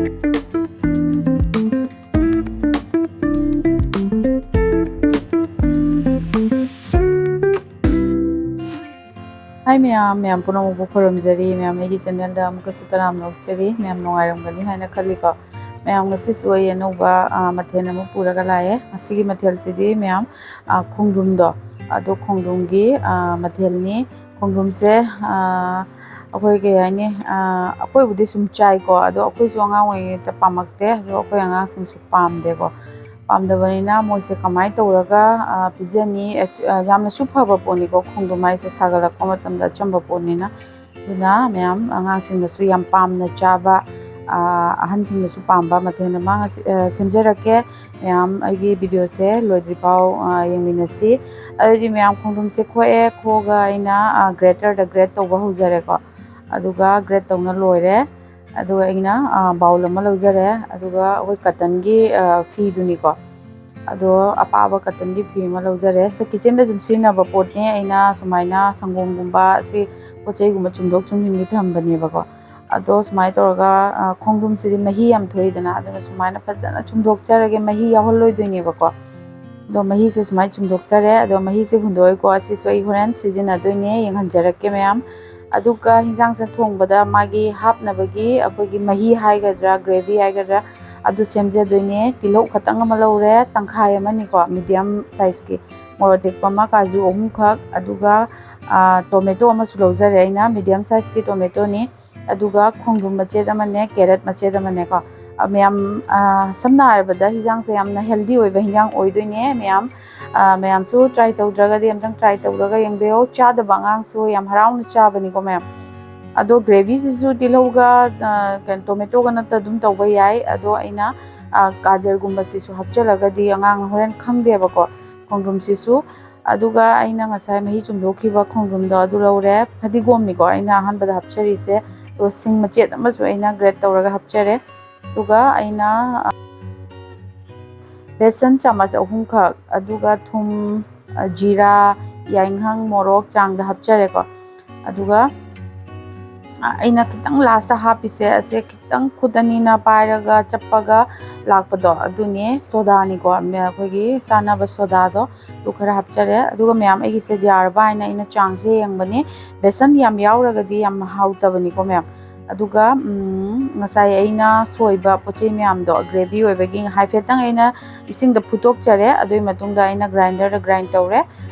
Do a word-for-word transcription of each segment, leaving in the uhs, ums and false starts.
ꯍꯥꯏ ꯃꯌꯥꯝ, ꯃꯌꯥꯝ ꯄꯨꯝꯅꯃꯛꯄꯨ ꯈꯨꯔꯨꯝꯖꯔꯤ꯫ ꯃꯌꯥꯝ ꯑꯩꯒꯤ channelꯗ ꯑꯃꯨꯛꯀꯁꯨ ꯇꯔꯥꯝꯅ ꯑꯣꯛꯆꯔꯤ꯫ ꯃꯌꯥꯝ ꯅꯨꯡꯉꯥꯏꯔꯝꯒꯅꯤ ꯍꯥꯏꯅ ꯈꯜꯂꯤꯀꯣ꯫ ꯃꯌꯥꯝ, ꯉꯁꯤꯁꯨ ꯑꯩ ꯑꯅꯧꯕ, ꯑ, ꯃꯊꯦꯜ ꯑꯃ ꯄꯨꯔꯒ ꯂꯥꯛꯑꯦ꯫ ꯉꯁꯤꯒꯤ ꯃꯊꯦꯜꯁꯤꯗꯤ ꯃꯌꯥꯝ, ꯑ, ꯈꯣꯡꯗ꯭ꯔꯨꯝꯗꯣ, ꯑꯗꯣ ꯈꯣꯡꯗ꯭ꯔꯨꯝꯒꯤ, ꯑ, ꯃꯊꯦꯜꯅꯤ꯫ ꯈꯣꯡꯗ꯭ꯔꯨꯝꯁꯦ, ꯑ, ꯑꯩꯈꯣꯏ ꯀꯩ ꯍꯥꯏꯅꯤ, ꯑ, ꯑꯩꯈꯣꯏꯕꯨꯗꯤ ꯁꯨꯝ ꯆꯥꯏꯀꯣ, ꯑꯗꯣ ꯑꯩꯈꯣꯏꯁꯨ ꯑꯉꯥꯡ ꯑꯣꯏꯔꯤꯉꯩꯗ ꯄꯥꯝꯃꯛꯇꯦ, ꯑꯗꯣ ꯑꯩꯈꯣꯏ ꯑꯉꯥꯡꯁꯤꯡꯁꯨ ꯄꯥꯝꯗꯦꯀꯣ꯫ ꯄꯥꯝꯗꯕꯅꯤꯅ ꯃꯣꯏꯁꯦ ꯀꯃꯥꯏꯅ ꯇꯧꯔꯒ, ꯑ, ꯄꯤꯖꯅꯤ? ꯑꯦꯛꯁ-, ꯑ, ꯌꯥꯝꯅꯁꯨ ꯐꯕ ꯄꯣꯠꯅꯤꯀꯣ, ꯈꯣꯡꯗ꯭ꯔꯨꯝ ꯍꯥꯏꯁꯦ ꯁꯥꯒꯠꯂꯛꯄ ꯃꯇꯝꯗ ꯑꯆꯝꯕ ꯄꯣꯠꯅꯤꯅ꯫ ꯑꯗꯨꯅ ꯃꯌꯥꯝ ꯑꯉꯥꯡꯁꯤꯡꯅꯁꯨ ꯌꯥꯝ ꯄꯥꯝꯅ ꯆꯥꯕ, ꯑ, ꯑꯍꯟꯁꯤꯡꯅꯁꯨ ꯄꯥꯝꯕ ꯃꯊꯦꯜ ꯑꯃ ꯉꯁꯤ, ꯑ, ꯁꯦꯝꯖꯔꯛꯀꯦ꯫ ꯃꯌꯥꯝ ꯑꯩꯒꯤ videoꯁꯦ ꯂꯣꯏꯗ꯭ꯔꯤꯐꯥꯎ, ꯑ, ꯌꯦꯡꯃꯤꯟꯅꯁꯤ꯫ ꯑꯗꯨꯗꯤ ꯃꯌꯥꯝ ꯈꯣꯡꯗ꯭ꯔꯨꯝꯁꯦ ꯈꯣꯛꯑꯦ, ꯈꯣꯛꯑꯒ ꯑꯩꯅ, ꯑ, graterꯗ grate ꯇꯧꯕ ꯍꯧꯖꯔꯦꯀꯣ꯫ ꯑꯗꯨꯒ grate ꯇꯧꯅ ꯂꯣꯏꯔꯦ꯫ ꯑꯗꯨꯒ ꯑꯩꯅ, ꯑ, bowl ꯑꯃ ꯂꯧꯖꯔꯦ꯫ ꯑꯗꯨꯒ ꯑꯩꯈꯣꯏ cottonꯒꯤ, ꯑ, ꯐꯤꯗꯨꯅꯤꯀꯣ꯫ ꯑꯗꯣ ꯑꯄꯥꯕ cottonꯒꯤ ꯐꯤ ꯑꯃ ꯂꯧꯖꯔꯦ꯫ ꯁꯤ kitchenꯗ ꯁꯨꯝ ꯁꯤꯖꯤꯟꯅꯕ ꯄꯣꯠꯅꯦ꯫ ꯑꯩꯅ ꯁꯨꯃꯥꯏꯅ ꯁꯪꯒꯣꯝꯒꯨꯝꯕ ꯁꯤ ꯄꯣꯠ ꯆꯩꯒꯨꯝꯕ ꯆꯨꯝꯗꯣꯛ ꯆꯨꯝꯁꯤꯟꯒꯤ ꯊꯝꯕꯅꯦꯕꯀꯣ꯫ ꯑꯗꯣ ꯁꯨꯃꯥꯏꯅ ꯇꯧꯔꯒ, ꯑ, ꯈꯣꯡꯗ꯭ꯔꯨꯝꯁꯤꯗꯤ ꯃꯍꯤ ꯌꯥꯝ ꯊꯣꯛꯏꯗꯅ, ꯑꯗꯨꯅ ꯁꯨꯃꯥꯏꯅ ꯐꯖꯅ ꯆꯨꯝꯗꯣꯛꯆꯔꯒꯦ, ꯃꯍꯤ ꯌꯥꯎꯍꯜꯂꯣꯏꯗꯣꯏꯅꯦꯕꯀꯣ꯫ ꯑꯗꯣ ꯃꯍꯤꯁꯦ ꯁꯨꯃꯥꯏꯅ ꯆꯨꯝꯗꯣꯛꯆꯔꯦ꯫ ꯑꯗꯣ ꯃꯍꯤꯁꯦ ꯍꯨꯟꯗꯣꯛꯑꯣꯏꯀꯣ, ꯑꯁꯤꯁꯨ ꯑꯩ ꯍꯣꯔꯦꯟ ꯁꯤꯖꯤꯟꯅꯗꯣꯏꯅꯦ, ꯌꯦꯡꯍꯟꯖꯔꯛꯀꯦ ꯃꯌꯥꯝ꯫ ꯑꯗꯨꯒ ꯍꯤꯟꯖꯥꯡꯁꯦ ꯊꯣꯡꯕꯗ ꯃꯥꯒꯤ ꯍꯥꯞꯅꯕꯒꯤ ꯑꯩꯈꯣꯏꯒꯤ ꯃꯍꯤ ꯍꯥꯏꯒꯗ꯭ꯔꯥ, gravy ꯍꯥꯏꯒꯗ꯭ꯔꯥ, ꯑꯗꯨ ꯁꯦꯝꯖꯗꯣꯏꯅꯦ꯫ ꯇꯤꯜꯍꯧ ꯈꯇꯪ ꯑꯃ ꯂꯧꯔꯦ, ꯇꯪꯈꯥꯏ ꯑꯃꯅꯤꯀꯣ, medium sizeꯀꯤ꯫ ꯃꯣꯔꯣꯛ ꯑꯇꯦꯛꯄ ꯑꯃ, ꯀꯥꯖꯨ ꯑꯍꯨꯝꯈꯛ, ꯑꯗꯨꯒ, ꯑ, tomato ꯑꯃꯁꯨ ꯂꯧꯖꯔꯦ ꯑꯩꯅ, medium sizeꯀꯤ tomatoꯅꯤ꯫ ꯑꯗꯨꯒ ꯈꯣꯡꯗ꯭ꯔꯨꯝ ꯃꯆꯦꯠ ꯑꯃꯅꯦ, carrot ꯃꯆꯦꯠ ꯑꯃꯅꯦꯀꯣ꯫ ꯑ, ꯃꯌꯥꯝ, ꯑ, ꯁꯝꯅ ꯍꯥꯏꯔꯕꯗ ꯍꯤꯟꯖꯥꯡꯁꯦ ꯌꯥꯝꯅ healthy ꯑꯣꯏꯕ ꯍꯤꯟꯖꯥꯡ ꯑꯣꯏꯗꯣꯏꯅꯦ ꯃꯌꯥꯝ꯫ ꯑ, ꯃꯌꯥꯝꯁꯨ try ꯇꯧꯗ꯭ꯔꯒꯗꯤ ꯑꯝꯇꯪ try ꯇꯧꯔꯒ ꯌꯦꯡꯕꯤꯌꯨ꯫ ꯆꯥꯗꯕ ꯑꯉꯥꯡꯁꯨ ꯌꯥꯝ ꯍꯔꯥꯎꯅ ꯆꯥꯕꯅꯤꯀꯣ ꯃꯌꯥꯝ꯫ ꯑꯗꯣ gravyꯁꯤꯁꯨ ꯇꯤꯜꯍꯧꯒ, ꯑ, ꯀꯩꯅꯣ, tomatoꯒ ꯅꯠꯇ ꯑꯗꯨꯝ ꯇꯧꯕ ꯌꯥꯏ꯫ ꯑꯗꯣ ꯑꯩꯅ, ꯑ, ꯒꯥꯖꯔꯒꯨꯝꯕꯁꯤꯁꯨ ꯍꯥꯞꯆꯤꯜꯂꯒꯗꯤ ꯑꯉꯥꯡꯅ ꯍꯣꯔꯦꯟ ꯈꯪꯗꯦꯕꯀꯣ ꯈꯣꯡꯗ꯭ꯔꯨꯝꯁꯤꯁꯨ꯫ ꯑꯗꯨꯒ ꯑꯩꯅ ꯉꯁꯥꯏ ꯃꯍꯤ ꯆꯨꯝꯗꯣꯛꯈꯤꯕ ꯈꯣꯡꯗ꯭ꯔꯨꯝꯗꯣ ꯑꯗꯨ ꯂꯧꯔꯦ꯫ ꯐꯗꯤꯒꯣꯝꯅꯤꯀꯣ ꯑꯩꯅ ꯑꯍꯥꯟꯕꯗ ꯍꯥꯞꯆꯔꯤꯁꯦ꯫ ꯑꯗꯨꯒ ꯁꯤꯡ ꯃꯆꯦꯠ ꯑꯃꯁꯨ ꯑꯩꯅ grate ꯇꯧꯔꯒ ꯍꯥꯞꯆꯔꯦ꯫ ꯑꯗꯨꯒ ꯑꯩꯅ, ꯑ, ꯕꯦꯁꯟ ꯆꯥꯃꯁ ꯑꯍꯨꯝꯈꯛ, ꯑꯗꯨꯒ ꯊꯨꯝ, ꯑ, ꯖꯤꯔꯥ, ꯌꯥꯏꯉꯪ, ꯃꯣꯔꯣꯛ ꯆꯥꯡꯗ ꯍꯥꯞꯆꯔꯦꯀꯣ꯫ ꯑꯗꯨꯒ ꯑꯩꯅ ꯈꯤꯇꯪ ꯂꯥꯁꯇ ꯍꯥꯞꯄꯤꯁꯦ ꯑꯁꯦ ꯈꯤꯇꯪ ꯈꯨꯠ ꯑꯅꯤꯅ ꯄꯥꯏꯔꯒ ꯆꯞꯄꯒ ꯂꯥꯛꯄꯗꯣ ꯑꯗꯨꯅꯦ ꯁꯣꯗꯥꯅꯤꯀꯣ, ꯑꯩꯈꯣꯏꯒꯤ ꯆꯥꯅꯕ ꯁꯣꯗꯥꯗꯣ ꯑꯗꯨ ꯈꯔ ꯍꯥꯞꯆꯔꯦ꯫ ꯑꯗꯨꯒ ꯃꯌꯥꯝ ꯑꯩꯒꯤꯁꯦ ꯌꯥꯔꯕ ꯍꯥꯏꯅ ꯑꯩꯅ ꯆꯥꯡꯁꯦ ꯌꯦꯡꯕꯅꯤ꯫ ꯕꯦꯁꯟ ꯌꯥꯝ ꯌꯥꯎꯔꯒꯗꯤ ꯌꯥꯝ ꯍꯥꯎꯇꯕꯅꯤꯀꯣ ꯃꯌꯥꯝ꯫ ꯑꯗꯨꯒ ꯎꯝ, ꯉꯁꯥꯏ ꯑꯩꯅ ꯁꯣꯏꯕ ꯄꯣꯠ ꯆꯩ ꯃꯌꯥꯝꯗꯣ ꯒ꯭ꯔꯦꯚꯤ ꯑꯣꯏꯕꯒꯤ ꯍꯥꯏꯐꯦꯠꯇꯪ ꯑꯩꯅ ꯏꯁꯤꯡꯗ ꯐꯨꯠꯇꯣꯛꯆꯔꯦ꯫ ꯑꯗꯨꯒꯤ ꯃꯇꯨꯡꯗ ꯑꯩꯅ ꯒ꯭ꯔꯥꯏꯟꯗꯔꯗ ꯒ꯭ꯔꯥꯏꯟ ꯇꯧꯔꯦ꯫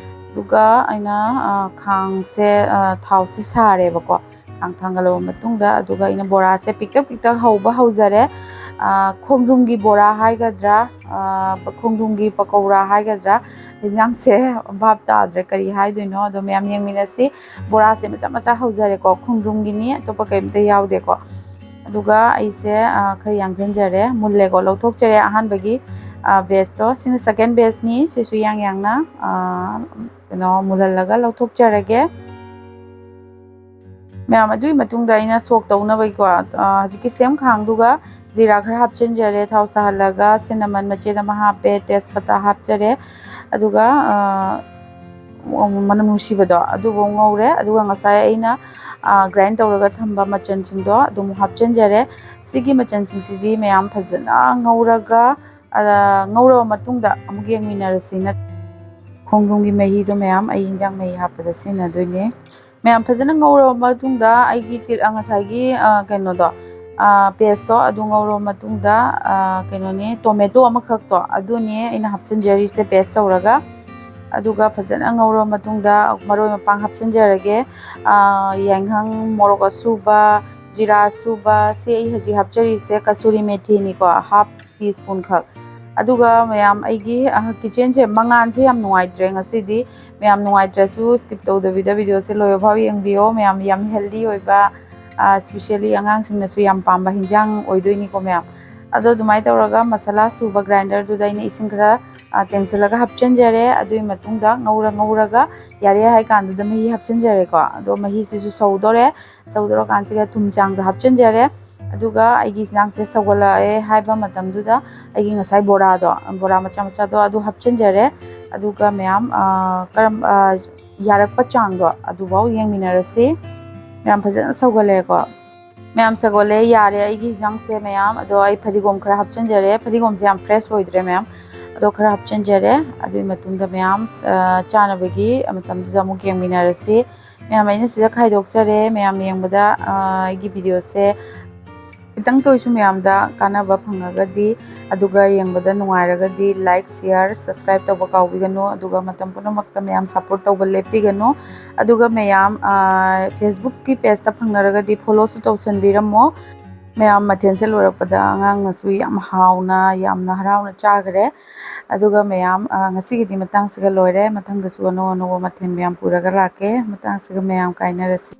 ꯑꯗꯨꯒ ꯑꯩꯅ ꯈꯥꯡꯁꯦ, ꯊꯥꯎꯁꯤ ꯁꯥꯔꯦꯕꯀꯣ꯫ ꯈꯥꯡ ꯊꯥꯡꯒꯠꯂꯕ ꯃꯇꯨꯡꯗ ꯑꯗꯨꯒ ꯑꯩꯅ ꯕꯣꯔꯥꯁꯦ ꯄꯤꯛꯇꯛ ꯄꯤꯛꯇꯛ ꯍꯧꯕ ꯍꯧꯖꯔꯦ꯫ ꯈꯣꯡꯗ꯭ꯔꯨꯝꯒꯤ ꯕꯣꯔꯥ ꯍꯥꯏꯒꯗ꯭ꯔꯥ, ꯈꯣꯡꯗ꯭ꯔꯨꯝꯒꯤ ꯄꯀꯧꯔꯥ ꯍꯥꯏꯒꯗ꯭ꯔꯥ, ꯌꯦꯟꯁꯥꯡꯁꯦ ꯚꯥꯞ ꯇꯥꯗ꯭ꯔꯦ ꯀꯔꯤ ꯍꯥꯏꯗꯣꯏꯅꯣ꯫ ꯑꯗꯣ ꯃꯌꯥꯝ ꯌꯦꯡꯃꯤꯟꯅꯁꯤ꯫ ꯕꯣꯔꯥꯁꯦ ꯃꯆꯥ ꯃꯆꯥ ꯍꯧꯖꯔꯦꯀꯣ, ꯈꯣꯡꯗ꯭ꯔꯨꯝꯒꯤꯅꯤ, ꯑꯇꯣꯞꯄ ꯀꯩꯝꯇ ꯌꯥꯎꯗꯦꯀꯣ꯫ ꯑꯗꯨꯒ ꯑꯩꯁꯦ ꯈꯔ ꯌꯥꯡꯁꯤꯟꯖꯔꯦ, ꯃꯨꯜꯂꯦꯀꯣ, ꯂꯧꯊꯣꯛꯆꯔꯦ꯫ ꯑꯍꯥꯟꯕꯒꯤ ꯕꯦꯁꯇꯣ ꯁꯤꯅ ꯁꯦꯀꯦꯟ ꯕꯦꯁꯅꯤ꯫ ꯁꯤꯁꯨ ꯌꯥꯡ ꯌꯥꯡꯅ ꯀꯩꯅꯣ ꯃꯨꯜꯍꯜꯂꯒ ꯂꯧꯊꯣꯛꯆꯔꯒꯦ꯫ ꯃꯌꯥꯝ ꯑꯗꯨꯒꯤ ꯃꯇꯨꯡꯗ ꯑꯩꯅ ꯁꯣꯛ ꯇꯧꯅꯕꯒꯤꯀꯣ, ꯍꯧꯖꯤꯛꯀꯤ ꯁꯦꯝ ꯈꯥꯡꯗꯨꯒ ꯖꯤꯔꯥ ꯈꯔ ꯍꯥꯞꯆꯤꯟꯖꯔꯦ꯫ ꯊꯥꯎ ꯁꯥꯍꯜꯂꯒ ꯁꯤꯅꯃꯟ ꯃꯆꯦꯠ ꯑꯃ ꯍꯥꯞꯄꯦ, ꯇꯦꯖꯄꯇꯥ ꯍꯥꯞꯆꯔꯦ꯫ ꯑꯗꯨꯒ ꯃꯅꯝ ꯅꯨꯡꯁꯤꯕꯗꯣ ꯑꯗꯨꯐꯥꯎ ꯉꯧꯔꯦ꯫ ꯑꯗꯨꯒ ꯉꯁꯥꯏ ꯑꯩꯅ ꯒ꯭ꯔꯥꯏꯟ ꯇꯧꯔꯒ ꯊꯝꯕ ꯃꯆꯜꯁꯤꯡꯗꯣ ꯑꯗꯨꯝ ꯍꯥꯞꯆꯤꯟꯖꯔꯦ꯫ ꯁꯤꯒꯤ ꯃꯆꯜꯁꯤꯡꯁꯤꯗꯤ ꯃꯌꯥꯝ ꯐꯖꯅ ꯉꯧꯔꯒ, ꯉꯧꯔꯕ ꯃꯇꯨꯡꯗ ꯑꯃꯨꯛ ꯌꯦꯡꯃꯤꯟꯅꯔꯁꯤ꯫ ꯈꯣꯡꯗ꯭ꯔꯨꯝꯒꯤ ꯃꯍꯤꯗꯣ ꯃꯌꯥꯝ ꯑꯩ ꯌꯦꯟꯖꯥꯡ ꯃꯍꯤ ꯍꯥꯞꯄꯗ ꯁꯤꯖꯤꯟꯅꯗꯣꯏꯅꯦ꯫ ꯃꯌꯥꯝ ꯐꯖꯅ ꯉꯧꯔꯕ ꯃꯇꯨꯡꯗ ꯑꯩꯒꯤ ꯉꯁꯥꯏꯒꯤ ꯀꯩꯅꯣꯗꯣ, ꯄꯦꯁꯇꯣ ꯑꯗꯨ ꯉꯧꯔꯕ ꯃꯇꯨꯡꯗ ꯀꯩꯅꯣꯅꯦ, ꯇꯣꯃꯦꯇꯣ ꯑꯃꯈꯛꯇꯣ ꯑꯗꯨꯅꯦ ꯑꯩꯅ ꯍꯥꯞꯆꯤꯟꯖꯔꯤꯁꯦ ꯄꯦꯁ ꯇꯧꯔꯒ꯫ ꯑꯗꯨꯒ ꯐꯖꯅ ꯉꯧꯔꯕ ꯃꯇꯨꯡꯗ ꯃꯔꯣꯏ ꯃꯄꯥꯡ ꯍꯥꯞꯆꯤꯟꯖꯔꯒꯦ꯫ ꯌꯥꯏꯉꯪ, ꯃꯣꯔꯣꯛ ꯑꯁꯨꯕ, ꯖꯤꯔꯥ ꯑꯁꯨꯕ, ꯁꯤ ꯑꯩ ꯍꯧꯖꯤꯛ ꯍꯥꯞꯆꯔꯤꯁꯦ ꯀꯁꯨꯔꯤ ꯃꯦꯊꯤꯅꯤꯀꯣ, ꯍꯥꯞ ꯇꯤ ꯁ꯭ꯄꯨꯟ ꯈꯛ꯫ ꯑꯗꯨꯒ ꯃꯌꯥꯝ ꯑꯩꯒꯤ ꯀꯤꯠꯆꯦꯟꯁꯦ ꯃꯉꯥꯟꯁꯦ ꯌꯥꯝ ꯅꯨꯡꯉꯥꯏꯇ꯭ꯔꯦ ꯉꯁꯤꯗꯤ꯫ ꯃꯌꯥꯝ ꯅꯨꯡꯉꯥꯏꯇ꯭ꯔꯁꯨ ꯁ꯭ꯀꯤꯞ ꯇꯧꯗꯕꯤꯗ ꯚꯤꯗꯤꯑꯣꯁꯦ ꯂꯣꯏꯕ ꯐꯥꯎ ꯌꯦꯡꯕꯤꯌꯣ꯫ ꯃꯌꯥꯝ ꯌꯥꯝ ꯍꯦꯜꯗꯤ ꯑꯣꯏꯕ, ꯁ꯭ꯄꯤꯁꯦꯜꯂꯤ ꯑꯉꯥꯡꯁꯤꯡꯅꯁꯨ ꯌꯥꯝ ꯄꯥꯝꯕ ꯍꯤꯟꯖꯥꯡ ꯑꯣꯏꯗꯣꯏꯅꯤꯀꯣ ꯃꯌꯥꯝ꯫ ꯑꯗꯣ ꯑꯗꯨꯃꯥꯏꯅ ꯇꯧꯔꯒ ꯃꯁꯥꯂꯥ ꯁꯨꯕ ꯒ꯭ꯔꯥꯏꯟꯗꯔꯗꯨꯗ ꯑꯩꯅ ꯏꯁꯤꯡ ꯈꯔ ꯇꯦꯡꯁꯤꯜꯂꯒ ꯍꯥꯞꯆꯤꯟꯖꯔꯦ꯫ ꯑꯗꯨꯒꯤ ꯃꯇꯨꯡꯗ ꯉꯧꯔ ꯉꯧꯔꯒ ꯌꯥꯔꯦ ꯍꯥꯏ ꯀꯥꯟꯗꯨꯗ ꯃꯍꯤ ꯍꯥꯞꯆꯤꯟꯖꯔꯦꯀꯣ꯫ ꯑꯗꯣ ꯃꯍꯤꯁꯤꯁꯨ ꯁꯧꯗꯣꯔꯦ꯫ ꯁꯧꯗꯣꯔꯀꯥꯟꯁꯤꯗ ꯊꯨꯝ ꯆꯥꯡꯗ ꯍꯥꯞꯆꯤꯟꯖꯔꯦ꯫ ꯑꯗꯨꯒ ꯑꯩꯒꯤ ꯏꯟꯁꯥꯡꯁꯦ ꯁꯧꯒꯠꯂꯛꯑꯦ ꯍꯥꯏꯕ ꯃꯇꯝꯗꯨꯗ ꯑꯩꯒꯤ ꯉꯁꯥꯏ ꯕꯣꯔꯥꯗꯣ, ꯕꯣꯔꯥ ꯃꯆꯥ ꯃꯆꯥꯗꯣ ꯑꯗꯨ ꯍꯥꯞꯆꯤꯟꯖꯔꯦ꯫ ꯑꯗꯨꯒ ꯃꯌꯥꯝ, ꯑ, ꯀꯔꯝ-, ꯑ, ꯌꯥꯔꯛꯄ ꯆꯥꯡꯗꯣ ꯑꯗꯨꯐꯥꯎ ꯌꯦꯡꯃꯤꯟꯅꯔꯁꯤ꯫ ꯃꯌꯥꯝ ꯐꯖꯅ ꯁꯧꯒꯠꯂꯦꯀꯣ꯫ ꯃꯌꯥꯝ ꯁꯧꯒꯠꯂꯦ, ꯌꯥꯔꯦ ꯑꯩꯒꯤ ꯍꯤꯟꯖꯥꯡꯁꯦ ꯃꯌꯥꯝ꯫ ꯑꯗꯣ ꯑꯩ ꯐꯗꯤꯒꯣꯝ ꯈꯔ ꯍꯥꯞꯆꯤꯟꯖꯔꯦ꯫ ꯐꯗꯤꯒꯣꯝꯁꯦ ꯌꯥꯝ fresh ꯑꯣꯏꯗ꯭ꯔꯦ ꯃꯌꯥꯝ, ꯑꯗꯣ ꯈꯔ ꯍꯥꯞꯆꯤꯟꯖꯔꯦ꯫ ꯑꯗꯨꯒꯤ ꯃꯇꯨꯡꯗ ꯃꯌꯥꯝ, ꯑ, ꯆꯥꯅꯕꯒꯤ ꯃꯇꯝꯗꯨꯗ ꯑꯃꯨꯛ ꯌꯦꯡꯃꯤꯟꯅꯔꯁꯤ꯫ ꯃꯌꯥꯝ, ꯑꯩꯅ ꯁꯤꯗ ꯈꯥꯏꯗꯣꯛꯆꯔꯦ꯫ ꯃꯌꯥꯝ ꯌꯦꯡꯕꯗ, ꯑ, ꯑꯩꯒꯤ videoꯁꯦ ꯈꯤꯇꯪꯇ ꯑꯣꯏꯁꯨ ꯃꯌꯥꯝꯗ ꯀꯥꯟꯅꯕ ꯐꯪꯉꯒꯗꯤ, ꯑꯗꯨꯒ ꯌꯦꯡꯕꯗ ꯅꯨꯡꯉꯥꯏꯔꯒꯗꯤ like, share, subscribe ꯇꯧꯕ ꯀꯥꯎꯕꯤꯒꯅꯨ꯫ ꯑꯗꯨꯒ ꯃꯇꯝ ꯄꯨꯝꯅꯃꯛꯇ ꯃꯌꯥꯝ support ꯇꯧꯕ ꯂꯦꯞꯄꯤꯒꯅꯨ꯫ ꯑꯗꯨꯒ ꯃꯌꯥꯝ, ꯑ, Facebookꯀꯤ pageꯇ ꯐꯪꯅꯔꯒꯗꯤ followꯁꯨ ꯇꯧꯁꯟꯕꯤꯔꯝꯃꯣ꯫ ꯃꯌꯥꯝ, ꯃꯊꯦꯜꯁꯦ ꯂꯣꯏꯔꯛꯄꯗ ꯑꯉꯥꯡꯅꯁꯨ ꯌꯥꯝ ꯍꯥꯎꯅ, ꯌꯥꯝꯅ ꯍꯔꯥꯎꯅ ꯆꯥꯈ꯭ꯔꯦ꯫ ꯑꯗꯨꯒ ꯃꯌꯥꯝ, ꯑ, ꯉꯁꯤꯒꯤꯗꯤ ꯃꯇꯥꯡꯁꯤꯒ ꯂꯣꯏꯔꯦ꯫ ꯃꯊꯪꯗꯁꯨ ꯑꯅꯧ ꯑꯅꯧꯕ ꯃꯊꯦꯜ ꯃꯌꯥꯝ ꯄꯨꯔꯒ ꯂꯥꯛꯀꯦ꯫ ꯃꯇꯥꯡꯁꯤꯒ ꯃꯌꯥꯝ ꯀꯥꯏꯅꯔꯁꯤ꯫